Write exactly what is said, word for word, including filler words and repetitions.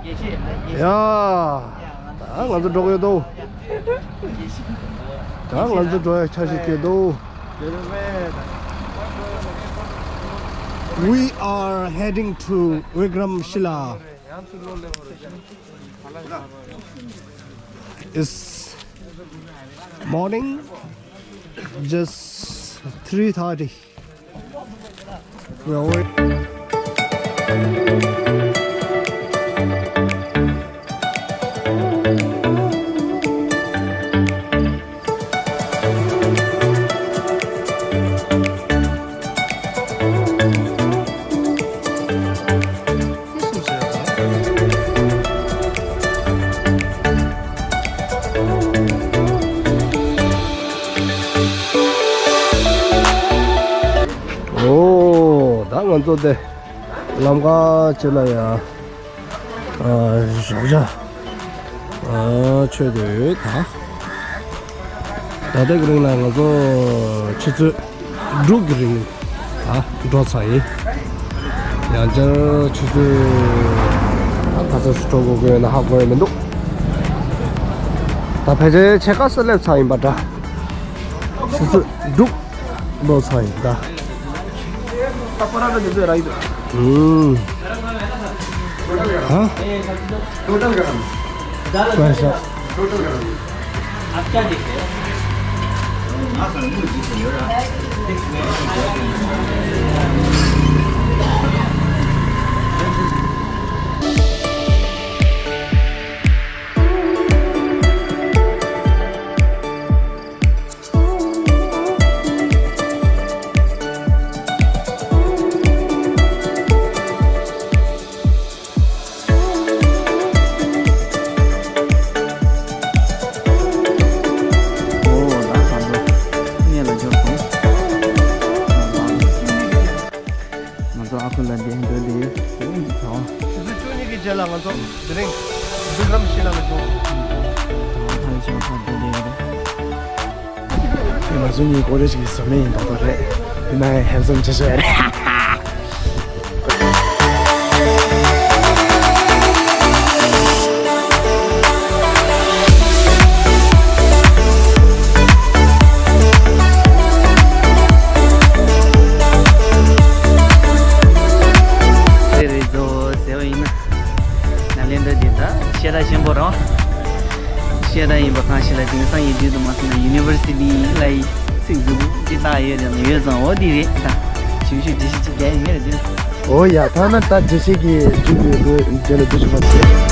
ཡ། ད་ང་ཚོ་འགྲོ་གི་ཡོད་དོ། ད་ང་ཚོ་འགྲོ་ཡ་ཆ་ཞིག་སྐྱེས་དོ། We are heading to Vikramshila. It's morning, just three thirty. We are wait- ཨོ། ད་ང་ཚོ་དེ་ལམ་ཁ་ཅིག་ལ་ཡ། ཨ། ཞོགས་ཇ། ཨ། མཆོད་དུས་ད། ད་ལྟ་གི་རིང་ལ་ང་ཚོ་ཆུ་ཚོད་དྲུག་གི་རིང་ད་འགྲོ་ཚར་ཡིན། ཡང་བསྐྱར་ཆུ་ཚོད་ད་ག་ཚོད་འགྲོ་དགོས་ཀྱི་ཡོད་ན་ཧ་གོ་ཡ་མི་འདུག་ད་ཕལ་ཆེར་ཕྱེད་ཀ་ཙམ་སླེབས་ཚར་ཡིན་པ་འདྲ། ཆུ་ཚོད་དྲུག་ལོ་ཚ་ཡིན་ད། ཨུམ། ཧ། ཊོ་ཊལ་ག་རམ། པ་ཤ། ཊོ་ཊལ་ག་རམ། ང་ཚོ་ཨ་ཁུ་ལ་འདི་འདོད་འདི་ཡོད། ཆུ་ཚོད་བཅུ་གཉིས་ཀྱི་རྗེས་ལ་ང་ཚོ་དེ་རིང་བི་ཀྲམ་ཤི་ལ་ལ་འབྱོར། ད་ང་ཚོ་ཨ་ཁུ་ལ་འདི་འདི་ཡོད། ང་ཚོ་གཉིས་ཀོ་ལེ་ཇི་གི་བཟོ་མེད་ཡིན་མདོག་མདོག་རེད། ཡིན་ནའི་ཧེན་སམ་ཆེ་ཤོས་རེད། རེད་རེད་ཟེར་བ་ཡིན་ན། ནཱ་ལེནྡྲ་འདི་ད་བཤད་གྲྭ་ཆེན་པོ་རང་། བཤད་གྲྭ་ཡིན་པ་གང་ཞིག་ལ་དེང་སང་ཡིན་དུས་དུ་མ་སོང་ན་ཡུ་ནི་ཝར་སི་ཊི་ལ་ཡི་ཚིག་འཛུགས་འདི་ལྟ་ཡོད་ཀྱང་ཡོད་ཙང་འོ་འདི་རེད་ད། ཞིབ་ཞིབ་འགྲེལ་བཤད་ཅིག་རྒྱག་ཡིན་ངེས་རེད་འདི། འོ་ཡ་ཐ་ན་ད་འགྲེལ་བཤད་ཀྱི་རྒྱུ་དེ་དེ་ལ་འདུ་བྱུང་བ་ཟེར།